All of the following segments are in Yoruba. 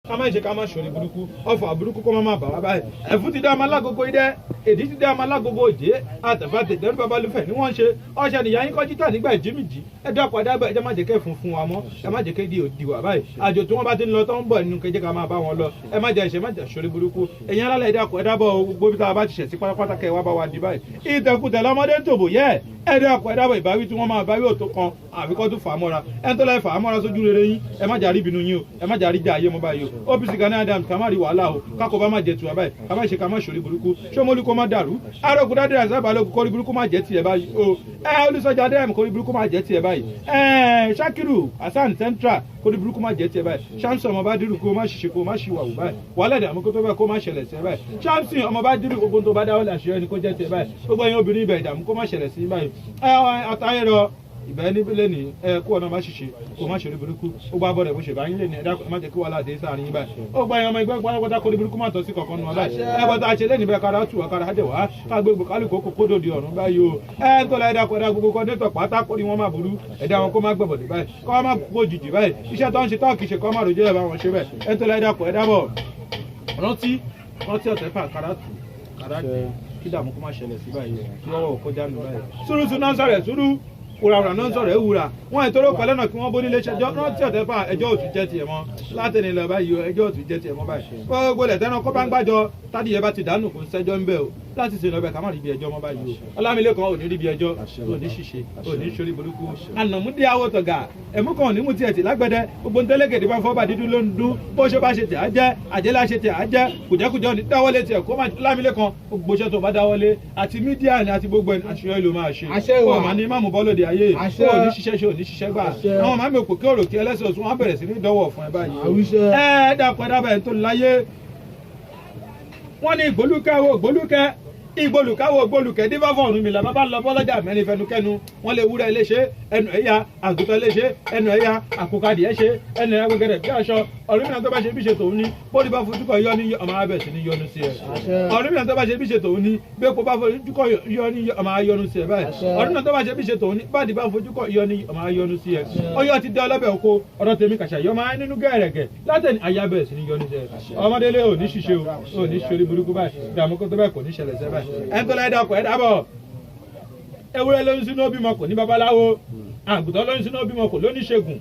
Ká má ṣe, ká má ṣòrí burúkú, ọfà burúkú kó má má bà wá báyìí. Ẹ̀fún ti dá ọmọ alágogo idẹ, èdè ti dá ọmọ alágogo òjé, àtẹ̀fàtẹ̀ dẹ́rù babalúfẹ̀ ni wọ́n ń ṣe. Ọṣẹ nìyá yín kọjú tà nígbà ìjímìjì. Ẹ dákun, ẹ dábẹ́, ẹ jẹ́ má jẹ́ kẹ́ fún fún wa mọ́, ẹ má jẹ́ kẹ́ di òdì wà báyìí. Àjò tí wọ́n bá ti ń lọ tó ń bọ̀ nínú kẹjẹ́ ká máa bá wọn lọ. Ẹ má jẹ́ ìṣe, má jẹ́ ṣòrí burúkú. Ẹ̀yin alálẹ̀, ẹ dákun, ẹ dábọ̀ o, gbogbo bí tá a bá ti ṣẹ̀ sí pátápátá, kẹ́ ẹ wá bá wa di báyìí. Ìtẹ̀kùtẹ̀ lọ́mọdé ń tòbò yẹ. Ẹ dákun, ẹ dábọ̀, ìbáwí tí wọ́n máa báwí òtó kan àfikọ́ tún fà á mọ́ra. Ẹ ń tó láì fà á mọ́ra sójú rere yín, ẹ má jà rí ìbínú yín o, ẹ má jà rí jà ayé mọ́ báyìí o. OPC Gani Adams, ká má rí wàhálà o, kákó bá má jẹ tiwa báyìí, ká má ṣe, ká má ṣòrí burúkú. Ṣómólú kó má dàrú, arógun dádé àṣàbà lógun, kórí burúkú má jẹ́ tiẹ̀ báyìí o. Ẹ olùsọjà dẹ́m, kórí burúkú má jẹ́ tiẹ̀ báyìí. Ẹ Ṣakiru Hasan Central, kórí burúkú má jẹ́ tiẹ̀ báyìí. Samson ọmọ bá dírù, kó má ṣiṣẹ́, kó má ṣìwàwù báyìí. Wàhálà ìdààmú kó tó bẹ́ẹ̀ kó má ṣẹlẹ̀ sí ẹ báyìí. Samson ọmọ bá dírù, gbogbo tó bá dáwọ́ lè àṣeyọrí ni kó jẹ́ tiẹ̀ báyìí. Gbogbo ẹ̀yin obìnrin ibẹ̀, ìdààmú kó má ṣẹlẹ̀ sí báyìí. Ẹ àtàyẹ̀rọ ìbẹ́ ní lẹ́ni, ẹ kó ọ̀nà má ṣiṣẹ́, kó má ṣeré burúkú. Ó gbá bọ́dẹ̀ bó ṣe bá yín lẹ́ni, ẹ dákun, ẹ má jẹ́ kí wàhálà dé sáàrin yín báyìí. Ó gba ẹ̀yàn ọmọ ẹgbẹ́ pátápátá, kó ní burúkú má tọ́ sí kankan nù wọn báyìí. Ẹ bọ́ tá a ṣe lẹ́ni bẹ́ẹ̀, kára tù wá, kára dẹ̀ wá, ká gbé kálukú kó dòdì ọ̀run báyìí o. Ẹ ń tọ́lá, ẹ dákun, ẹ dákun, gbogbo kọ́ńdétọ̀ pátá, kó ní wọ́n má burú, ẹ̀dá wọn kó má gbẹ̀bọ̀dẹ̀ báyìí, kó má kó jìjì báyìí. Iṣẹ́ tó ń ṣe tó kì í ṣe, kó má rojú ẹ̀ bá wọn ṣe bẹ́ẹ̀. Ẹ ń tọ́lá, ẹ dákun, ẹ dábọ̀, rántí rántí ọ̀tẹ̀ fà kára tù kára dé, kí dààmú kó má ṣẹlẹ̀ sí báyìí, kí wọ́n wọ̀ kó jánu báyìí. Sùúrù náà ń sọ̀rọ̀ ẹ̀ sùúrù, wùràwùrà náà ń sọ̀rọ̀ ẹ̀ wùrà. Wọ́n ìtòrò pẹ̀lẹ́ náà kí wọ́n bó nílé ṣẹjọ́. Rántí ọ̀tẹ̀ fà, ẹjọ́ òtún jẹ́ tiẹ̀ mọ́ látẹ̀ni lọ báyìí o, ẹjọ́ òtún jẹ́ tiẹ̀ mọ́ báyìí. Gbogbo ilẹ̀ tẹ́ran kọ́ bá ń gbàjọ tádìyẹ bá ti dànù, kò ń sẹ́jọ́ ń bẹ̀ o. Láti ṣe lọ́bẹ̀, ká má rí ibi ẹjọ́ mọ́ báyìí o. Ọlámilékan ò ní rí ibi ẹjọ́, ò ní ṣìṣe, ò ní ṣorí burúkú. Ànàmúdí awọ́tọ̀gà ẹ̀mú kan ò ní mú tiẹ̀ tì lágbẹ̀dẹ. Gbogbo ntẹ́lẹ̀gẹ̀dẹ̀ bá fọ́ bá dídú ló ń dún. Bó ṣe bá ṣe tẹ̀ á jẹ́, àjẹ́lá ṣe tẹ̀ á jẹ́, kùjẹ́kùjẹ́ ò ní dáwọ́lé tiẹ̀ kó má. Lámilékan, gbogbo iṣẹ́ tó bá dáwọ́lé àti media ni àti gbogbo ẹ̀, àṣeyọrí ló máa ṣe. Àṣẹ wà. Ó máa ní má mú bọ́lódé ayé. Àṣẹ. Ó ní ṣiṣẹ́ ṣe, ò ní ṣiṣẹ́ gbà. Àṣẹ. Àwọn màmí òpò kí òrò kí ẹlẹ́sẹ̀ òsùn wọn bẹ̀rẹ̀ sí ní dọ́wọ̀ fún ẹ báyìí. Àwíṣẹ. Ẹ dàpọ̀, dábàá ẹ̀ tó láyé. Wọ́n ní ìgbólúkẹ́ wo ìgbólúkẹ́, ìgbólùkẹ́ wo ìgbólùkẹ́, dífá fún Ọ̀rúnmìlà, bàbá lọ bọ́lọ́jà mẹ́rin fẹnukẹ́nu. Wọ́n lè wúrẹ́ léṣe ẹnu ẹ̀yà, àgùntàn léṣe ẹnu ẹ̀yà, àkùkadì ẹ̀ ṣe ẹnu ẹ̀yà, gbẹgẹdẹ bí aṣọ. Ọ̀rúnmìlà tó bá ṣe bí ṣe tòun ní, bóri bá fojú kọ yọ ní, ọmọ abẹ sí ní yọnu sí ẹ. Àṣẹ. Ọ̀rúnmìlà tó bá ṣe bí ṣe tòun ní, bẹ́ẹ̀kọ́ bá fojú kọ yọ ní, ọmọ ayọnu sí ẹ báyìí. Àṣẹ. Ọ̀rúnmìlà tó bá ṣe bí ṣe tòun ní, báàdì bá fojú kọ yọ ní, ọmọ ayọnu sí ẹ. Ọyọ ti dé ọlọ́bẹ̀ oko ọ̀rọ̀ tèmi kàṣà yọ máa nínú gẹ̀rẹ̀gẹ̀ látẹ̀ni, àyà bẹ̀rẹ̀ sí ní yọnu sí ẹ. Ọmọdélé, ò ní ṣiṣẹ́ o, ò ní ṣorí burúkú báyìí. Ìdààmú kó tó bẹ́ẹ̀ kò ní ṣẹlẹ̀ sẹ́ báyìí. Ẹ̀ ń tọ́lá, ẹ̀dá ọkọ̀, ẹ̀dá bọ̀. Ewúrẹ́ ló ń sínú bímọ, kò ní babaláwo. Àgùntàn ló ń sínú bímọ, kò lóníṣègùn.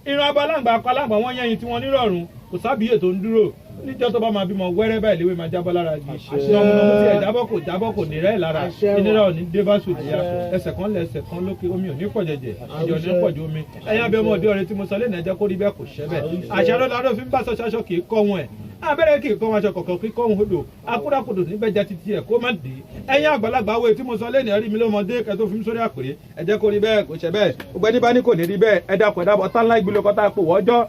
Irun abalangba akọ aláǹgbá wọn yẹyin tí wọn nírọ̀rùn, kò sábìyè tó ń dúró níjọ́ tó bá máa bímọ wẹ́rẹ́ báyìí, léwé máa jábọ́ lára igi. Nọmúnọmú tí ẹ̀ jábọ́ kò jábọ́, kò ní rẹ́ lára. Àṣẹ wà. Ìnira ò ní dé bá sùdìyà. Àṣẹ. Ẹsẹ̀ kan lẹ̀, ẹsẹ̀ kan lókè, omi ò ní pọ̀ jẹjẹ, ìjọ ní pọ̀ ju omi. Ẹ̀yin abẹ́ ọmọ òde ọ̀rẹ́ tí mo sọ lẹ́nu, ẹ̀jẹ̀ kó rí bẹ́ẹ̀, kò ṣẹ́ bẹ́ẹ̀. Àṣà ló láró fi ń bá sọ́ṣaṣọ, kì í kọ́ wọn ẹ̀ abẹ́rẹ́, kì í kọ́ wọn aṣọ kọ̀ọ̀kan, kì í kọ́ wọn odò akúrakudò níbẹ̀ jẹ́ títí ẹ̀ kó má dé. Ẹ̀yin àgbàlagbà wo tí mo sọ lẹ́nu, ẹ̀rí mi lọ́mọdé kẹ́ tó fi mí sórí àpèrè, ẹ jẹ́ kó rí bẹ́ẹ̀, kò ṣe bẹ́ẹ̀. Ọgbẹ́ni bá ní kò ní rí bẹ́ẹ̀, ẹ dákun, ẹ dábọ̀. Ọ̀tá ńlá ìgbìlẹ̀ kọ́tà pò wọ́jọ́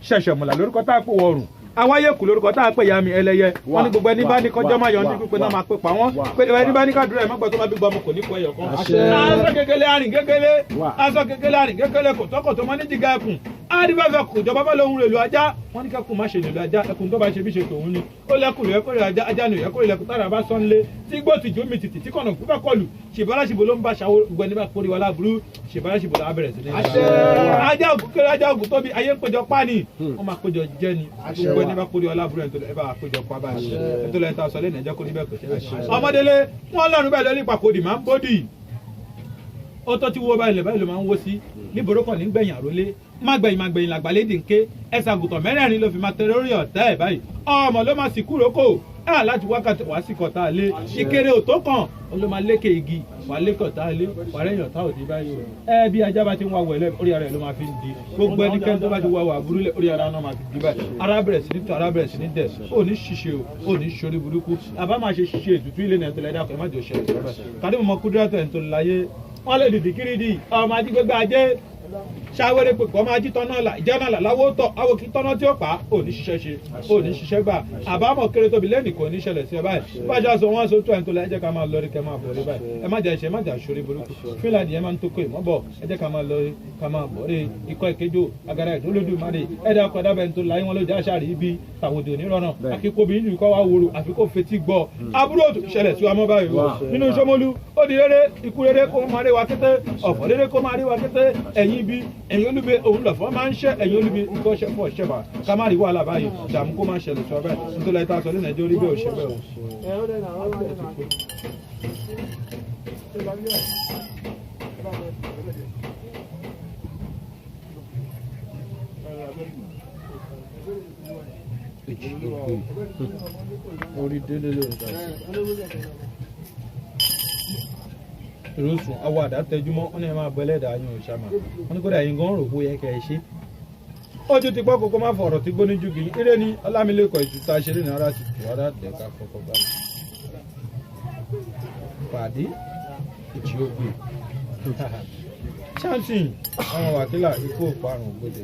ṣẹ̀ṣẹ̀ mọ̀lá lórúkọ tá a pò wọ̀rùn, àwọn ayé kù lórúkọ tá a pè yami ẹlẹ́yẹ. Wọn ní gbogbo ẹni bá ní kọjọ́ máa yọ ní pípé náà máa pè pa wọ́n pé ẹni bá ní kádùrá ẹ̀ mọ́gbà tó bá bí gbọmọ kò ní kọ ẹyọ kan. Aṣọ kékeré arìn kékeré, aṣọ kékeré arìn kékeré, kò tọkọ tó mọ ní jìgá ẹkùn adibafẹ kò jọba bá lóhun rèlú ajá. Wọn ní kẹkùn má ṣe lèlú ajá, ẹkùn tó bá ṣe bí ṣe tòun ni ó lẹkùn rẹ kórè ajá, ajá ni òyẹ kórè lẹkùn tára bá sọ nílé tí gbó tìjú mi tìtì tí kọ̀nà kú fẹ́ kọlù. Ṣèbára ṣìbò ló ń bá ṣàwó gbogbo ẹni bá kórè wa láburú, ṣèbára ṣìbò la bẹ̀rẹ̀ sí ní. Ajá ògùn kéré, ajá ògùn tóbi, ayé ń péjọ páàní, wọ́n máa péjọ jẹ́ ni. Gbogbo ẹni bá kórè wa láburú ẹ̀ tó ẹ bá péjọ pa báyìí, ẹ̀ tó lẹ́yìn tá a sọ lẹ́nu, ẹ̀jẹ̀ kó níbẹ̀, kò ṣe bẹ́ẹ̀. Ọmọdélé wọn lọ́run bẹ́ẹ̀ lórí ìpàkòdì máa ń bódì, ó tọ́ tí wo báyìí lè báyìí ló máa ń wó sí níboró kan nígbẹ̀yìn àrólé má gbẹ̀yìn, má gbẹ̀yìn làgbàlédè ńké. Ẹsẹ̀ àgùntàn mẹ́rẹ̀ẹ̀rin ló fi máa tẹ lórí ọ̀tá ẹ̀ báyìí. Ọmọ ló máa sì kúrò kò ẹ̀ láti wákàtí wá sí kọ̀tà lé ìkéré òtó kan, ó ló máa lékè igi wà lékè ọ̀tá lé wà rẹ̀yìn ọ̀tá òdì báyìí o. Ẹ bí ajá bá ti ń wá wẹ̀lẹ́, orí ara ẹ̀ ló máa fi ń di. Gbogbo ẹnikẹ́ni tó bá ti wá wà burú lẹ̀, orí ara náà máa fi di báyìí. Ara bẹ̀rẹ̀ sí ní tọ́, ara bẹ̀rẹ̀ sí ní dẹ̀. Ó ní ṣiṣẹ́ o, ó ní ṣorí burúkú. Àbá máa ṣe ṣiṣẹ́ ètùtù ilé náà tó lẹ́dá kọ́ ẹ má jẹ́ òṣèlú ìjọba kàdé mọ́ kúdúrátọ̀ ẹ̀ tó láyé. Wọ́n lè dìdì kiri di ọmọ ajígbégbé ajé ṣàwérè pé kọ́ máa jí tọ́nà là ìjẹ́ náà là láwọ́ tọ̀ àwọn kì í tọ́nà tí ó pa. Ò ní ṣiṣẹ́ ṣe, ò ní ṣiṣẹ́ gbà. Àbámọ̀ kéré tóbi lẹ́nì kò ní ṣẹlẹ̀ sí ẹ báyìí. Bá a ṣe aṣọ wọn aṣọ tó ẹ̀ ń tó lọ, ẹ jẹ́ ká máa lọ rí, kẹ́ máa bọ̀ rí báyìí. Ẹ má jẹ́ ẹ̀ṣẹ̀, má jẹ́ àṣọrí burúkú. Fúlàní ẹ máa ń tó kó ìmọ̀ bọ̀, ẹ jẹ́ ká máa lọ rí, ká máa bọ̀ rí. Ikọ̀ ìkéjò agara ìdólódùmarè ẹ̀dá ọkọ̀ dábẹ́ ń tó láyé wọn ló jẹ́ àṣàrí ibi tàwọ̀dì onírọ̀nà akíkóbi nínú ikọ̀ wa wòrò àfi kó fetí gbọ́ aburú òtún ṣẹlẹ̀ sí wa mọ́ báyìí o. Nínú Ṣómólú ó di rere, ikú rere kó máa rí wa kété, ọ̀fọ̀ rere kó máa rí wa kété, ẹ̀yìn ibi. Ẹ̀yin olúbe òun lọ̀fọ́ máa ń ṣẹ́. Ẹ̀yin olúbe nǹkan ṣẹ́ fọ̀ ṣẹ́fà ká má rí wàhálà báyìí, dààmú kó má ṣẹlẹ̀ sọ bẹ́ẹ̀. Nítorí ẹ̀ tá a sọ ní Nàìjíríà orí bẹ́ẹ̀ ò ṣe bẹ́ẹ̀ o. Orí délé lórí ta ìrosùn awọ àdá tẹjúmọ́ wọn ni ẹ máa bọ ẹlẹ́dàá yín òṣàmà wọn ní kódà yín gan rò bóyá kẹ ẹ ṣe. Ojú ti gbọ́ kókó má fọ̀rọ̀ tí gbóní jù kìí eré ní ọlámilẹ́kọ̀ọ́ ìtúta ṣeré ní ara ti tù ara dẹ̀ka fọkọ balẹ̀. Pàdé ìjì ogbè chancin àwọn wàkílà ikú òparun ògbóde.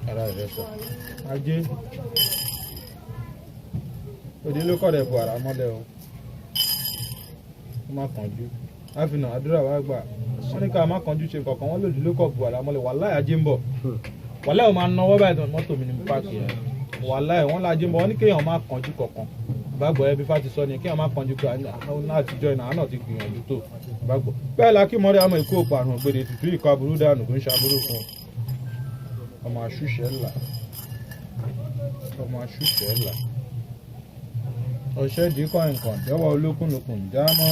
Ara rẹ̀ sọ ajé òde ló kọ̀ rẹ̀ bu àrà mọ́lẹ̀ o, ó má kánjú àfihàn àdúrà wa gbà. Wọ́n ní ká má kánjú ṣe kankan, wọ́n lòdì ló kọ̀ bu àrà mọ́lẹ̀. Wàláì ajé ń bọ̀, wàláì ó máa náwó báyìí tó mọ́tò mi ní páàkì yẹn. Wàláì wọ́n lajé ń bọ̀, wọ́n ní kéèyàn má kánjú kankan. Ìbágbọ́ ẹbí fati sọ ni kéèyàn má kánjú pé àtijọ́ ìnáwó náà ti gbìyànjú tó ìbágbọ́. Bẹ́ẹ̀ la kí mọ́rí àmọ́ ikú òparun ògbéde tutù ìkọ́ aburú dànù kò ń ṣaburú fún ọmọ àṣùṣe ńlá, ọmọ àṣùṣe ńlá ọ̀ṣẹ́ dìíkọ̀ nǹkan jẹ́wọ́ olókùnlùkùn jámọ́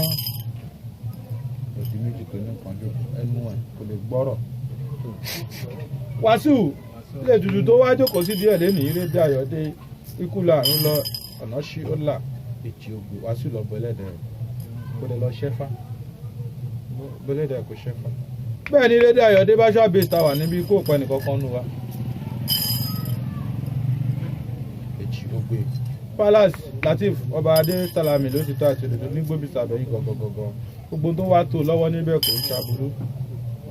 òdì méjì tó ní nǹkan jù ẹnu ẹ̀ kò lè gbọ́rọ̀. Wàsíù ilé tutù tó wá jókòó sí díẹ̀ lẹ́nu eré dayọ̀ dé ikú láàrún lọ ọ̀nà sí ó là èjì ògbè. Wàsíù lọ bọ́lẹ̀dẹ̀ rẹ̀ kó lè lọ ṣẹ́fà bọ́lẹ̀dẹ̀ kò ṣẹ́fà. Bẹ́ẹ̀ ni eré dayọ̀ dé báṣọ́ base tower níbi kó pẹ́ nìkankan nù wa. Èjì ògbè Palace Lateef ọba adé Salami ló ti tó àti òdòdó ní gbóbi sàbẹ̀yìn gọ̀gọ̀gọ̀gọ̀. Gbogbo tó wá tó lọ́wọ́ níbẹ̀ kò ń ṣaburú.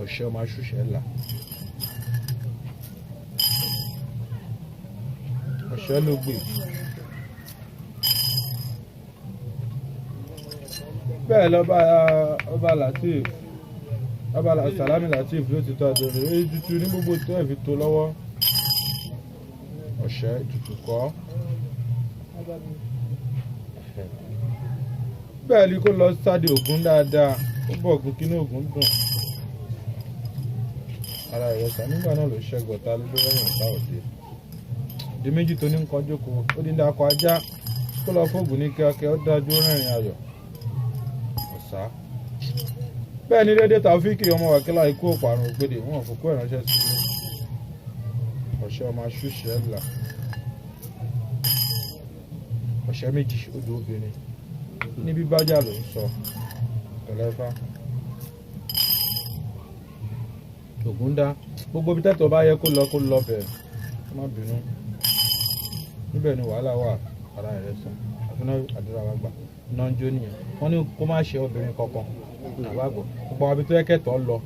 Ọ̀ṣẹ́ ọmọ aṣúṣẹ́ là ọ̀ṣẹ́ ló gbè. Bẹ́ẹ̀ lọ́ba ọba Lateef ọba Salami Lateef ló ti tó àti òdòdó èyí tuntun ní gbogbo tó ẹ̀ fi tó lọ́wọ́. Ọ̀ṣẹ́ tutù kọ́. Bẹ́ẹ̀ ni kó lọ sáde Ògún dáadáa, ó bọ̀ Ògún kínú Ògún dùn. Ara ìrẹsà nígbà náà ló ṣẹ́gun ọ̀tá ló lẹ́yìn ọ̀tá òde. Ìdí méjì tó ní nǹkan jókòó ó dín dákọ̀ ajá kó lọ fóògùn ní kíákíá ó dájú rìnrìn ayọ̀ ọ̀sá. Bẹ́ẹ̀ ni dédé Taofíkì ọmọ wàkílà ikú òparun ògbédè wọn ò fòkú ìránṣẹ́ sí ọ̀ṣẹ́ ọmọ aṣúṣẹ́ là ọ̀ṣẹ́ méjì odò obìnrin níbi bájà ló ń sọ tẹlẹfà Ògúndá gbogbo ibi tẹ́tọ̀ bá yẹ kó lọ kó lọ bẹ̀ má bínú níbẹ̀ ni wàhálà wà. Ara rẹ̀ sàn àfihàn àdúrà wa gbà iná ń jó nìyẹn. Wọ́n ní kó má ṣe obìnrin kankan àbágbọ̀ gbogbo àwọn ibi tó yẹ kẹ́tọ̀ lọ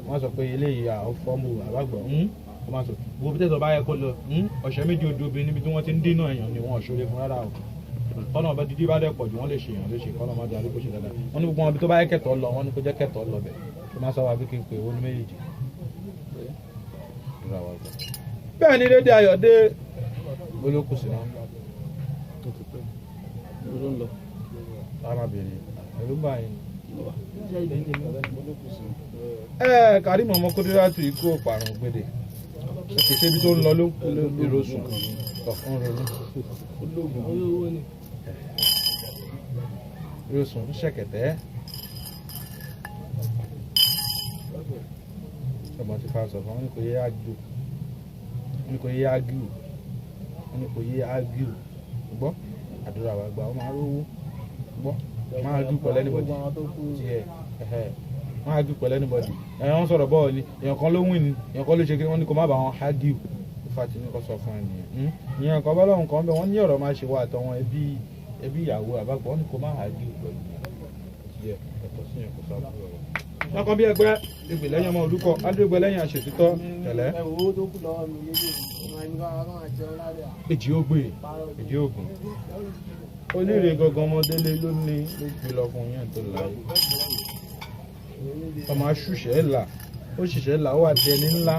wọ́n sọ pé eléyìí àfọ́mù àbágbọ̀ wọ́n máa sọ gbogbo ibi tẹ́tọ̀ bá yẹ kó lọ. Ọ̀ṣẹ́ méjì odò obìnrin níbi tí wọ́n ti ń dínà èèyàn ni wọ́n ò ṣoore fún rárá o. Kọ́nà ọba dídí bá dẹ̀ pọ̀ jù wọ́n lè ṣe èèyàn léṣe kọ́nà ọmọdé àdúgbò ṣe dáadáa. Wọ́n ní gbogbo wọn ibi tó bá yẹ kẹ́tọ̀ lọ wọ́n ní kó jẹ́ kẹ́tọ̀ lọ bẹ̀ tó máa sáwà bí kí n pè owó ní méjèèjì. Bẹ́ẹ̀ ni dédé ayọ̀dé olókùn sí náà. Ẹ Karim ọmọ Kúdírátù ikú òparun gbèdè kì í ṣe ibi tó ń lọ ló ń kú èrò sùn ọ̀kan ronú èrò sùn ń ṣẹ̀kẹ̀tẹ̀ ọmọ ti fa sọ fún wọn ní kò yé ágíù wọn ní kò yé ágíù wọn ní kò yé ágíù gbọ́ àdúrà wa gbà wọn máa rówó gbọ́ máa ágíù pẹ̀lú anybody tiẹ̀ wọ́n ágíù pẹ̀lú anybody ẹ̀ wọ́n sọ̀rọ̀ bọ́ọ̀ ni èèyàn kan ló win ni èèyàn kan ló ṣe kí wọ́n ní kó má bàa wọn ágíù ifá ti ní kó sọ fún ẹnìyẹn ìyẹn kan bọ́lọ́hún kan bẹ́ẹ̀ wọ́n ní ọ̀rọ̀ máa ṣe wá àtọwọn ẹbí ẹbí ìyàwó àbápọ̀ wọ́n ní kó má ágíù pẹ̀lú tiẹ̀ ẹ̀tọ́ sí yẹn kó sọ àbúrò rẹ̀. Lọ́kàn bí ẹgbẹ́ ìgbè lẹ́yìn ọmọ olùkọ́ adégbè lẹ́yìn àṣetítọ́ tẹ̀lẹ́. Èjì ó gbè èjì ògùn onírè gangan ọmọdélé ló ní ló gbé lọ fún yẹn tó láyé. Ọmọ aṣùṣẹ́ là ó ṣiṣẹ́ là ó wà di ẹni ńlá.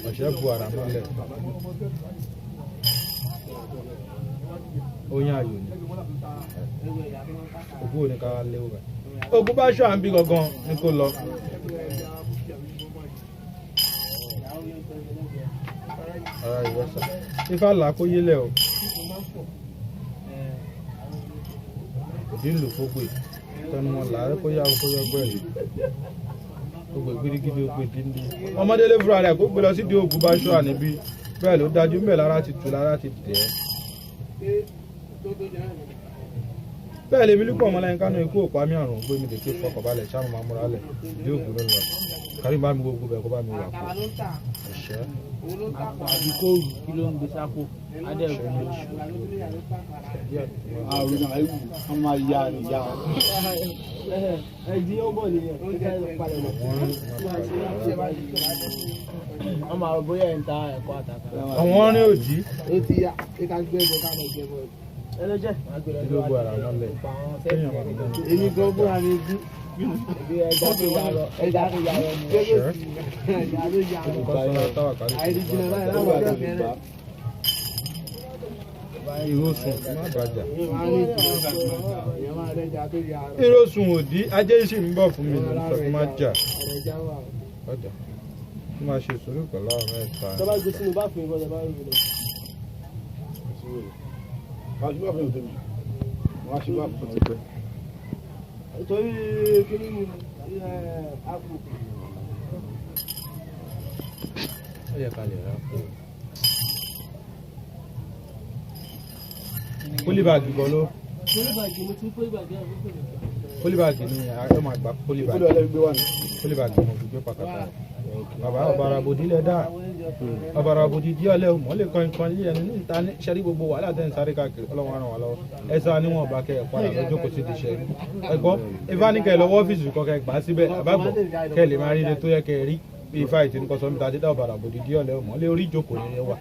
Ọ̀ṣẹ́ bu àrà mọ́lẹ̀. Oyin ayò ni. Ògún ò ní ká léwu bẹ̀. Ògún bá ṣọ́ à ń bí gangan ní kó lọ. Ara ìwọ́sà. Ifá là kó yélẹ̀ o. Òdì ń lò fógbè. Tẹnu wọn là á kó yá kó yá gbẹ̀rẹ̀. Ògbè gidigidi ògbè díndín. Ọmọdé lè fúnra rẹ̀ kó gbé lọ sídìí Ògún bá ṣọ́ à níbí. Bẹ́ẹ̀ ló dájú ń bẹ̀ lára ti tù lára ti tẹ̀ ẹ́. Bẹ́ẹ̀ lèmi lúpọ̀ ọmọlẹ́yìn kánú ikú òpá mi àrùn gbé mi lèké fọkànbalẹ̀ sáà máa múra lẹ̀ bí ògùn ló ń lọ kárí bá mi gbogbo bẹ̀ kó bá mi wà kó ẹ̀ṣẹ́. Àbí kó rù kí ló ń gbé sápò adẹ́rù. Àrùn àìwù wọn máa ya ìyá. Ẹ̀dín ó bọ̀ nìyẹn ó jẹ́ palẹ̀ mọ́. Wọ́n máa bóyá ẹ̀ ń ta ẹ̀kọ́ àtàkà. Àwọn orin òjì. Ó ti yá ẹ ká gbé ẹbọ ká lọ jẹ bọ. Ẹ ló jẹ́. Gbogbo ara wọn lẹ̀ kéèyàn máa gbé. Èmi gan fúnra mi bí. Bí ẹja tó yà lọ ẹja tó yà lọ ni. Ẹ̀ṣẹ́. Ẹja tó yà lọ. Olùkọ́ sọ́ra táwà kárí. Àìríjìnà báyìí láwọn ọjọ́ kẹrẹ. Ìrosùn má bàjá. Èèyàn máa rẹja tó yà lọ. Ìrosùn òdì ajé sì ń bọ̀ fún mi ló ń sọ fún má jà. Ẹja wà. Ọjà kí máa ṣe sùúrù pẹ̀lú àwọn mẹ́ta. Tọ́ bá gbé sínú báfù yìí bọ́dọ̀ bá rú lọ. Torí kíní ni àpò. Ó yẹ ká lè rà kó. Pólíbàgì gan ló. Pólíbàgì mo ti pólíbàgì ẹ̀ fún mi. Pólíbàgì ni a máa gba pólíbàgì. Pólíbàgì mo fi gbé pàkàtà. Bàbá ọ̀bàrà bòdì lẹ dá. Ọ̀bàrà bòdì díẹ̀ lẹ mọ́ lè kan nǹkan yíyẹn ní ìta ní sẹ́rí gbogbo wàhálà tẹ̀ ń sáré káàkiri ọlọ́run ràn wá lọ́wọ́. Ẹ sá níwọ̀n bá kẹ́ ẹ̀ padà lọ́jọ́ kò sí di iṣẹ́. Ẹ gbọ́ ifá ní kẹ́ ẹ lọ́wọ́ ọ́fíìsì kan kẹ́ ẹ gbà á síbẹ̀ àbábọ̀ kẹ́ ẹ lè máa rí ilé tó yẹ kẹ́ ẹ rí. Bí ifá ìtì ní kọ́sọ́ níta dídá ọ̀bàrà bòdì díẹ̀ lẹ mọ́ lé orí ìjókòó ní wà.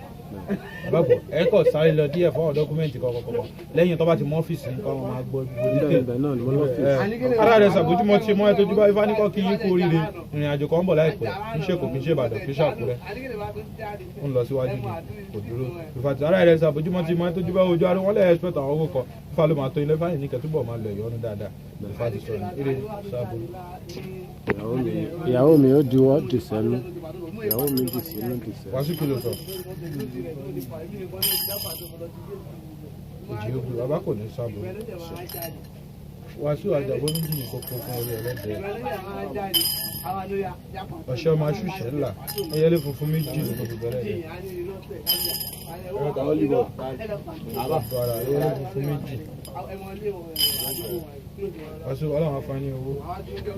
Àbábọ̀ ẹ kọ̀ sáré lọ díẹ̀ fún àwọn dọ́kúmẹ́ǹtì kọ̀ọ̀kọ̀ọ̀kan lẹ́yìn tó bá ti mú ọ́fíìsì nǹkan wọn máa gbọ́ ara rẹ̀ ṣàbójúmọ́ ti mọ́ ẹ tójú bá ifá ní kọ́ kí yín kú oríire ìrìn àjò kan ń bọ̀ láìpẹ́ kì í ṣe Èkó kì í ṣe Ìbàdàn kì í ṣe Àkúrẹ́ ń lọ síwájú ni kò dúró ìfàtí ara rẹ̀ ṣàbójúmọ́ ti mọ́ ẹ tójú bá ojú arúgbó wọn lè expect àwọn owó kan ifá ló máa tó ilé fáyìn ní kẹtùbọ̀ máa lọ ìyọnu dáadáa ifá ti sọ ní eré sábò. Ìyàwó mi ó diwọ́ dì sẹ́nu. Ìyàwó mi dì sínú dì sẹ́nu. Wàásù kìlọ̀ sọ. Òjì ogun bàbá kò ní sábò. Wàásù àjàgbó méjì ní kókó fún orí ẹlẹ́dẹ̀ẹ́. Ọ̀ṣẹ́ ọmọ aṣúṣẹ́ ńlá ẹyẹlé funfun méjì ló kó bẹ̀rẹ̀ rẹ̀. Ara ẹyẹlé funfun méjì. Wàásù ọlọ́run afáàní owó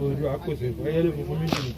ojú àpèsè ẹyẹlé funfun méjì.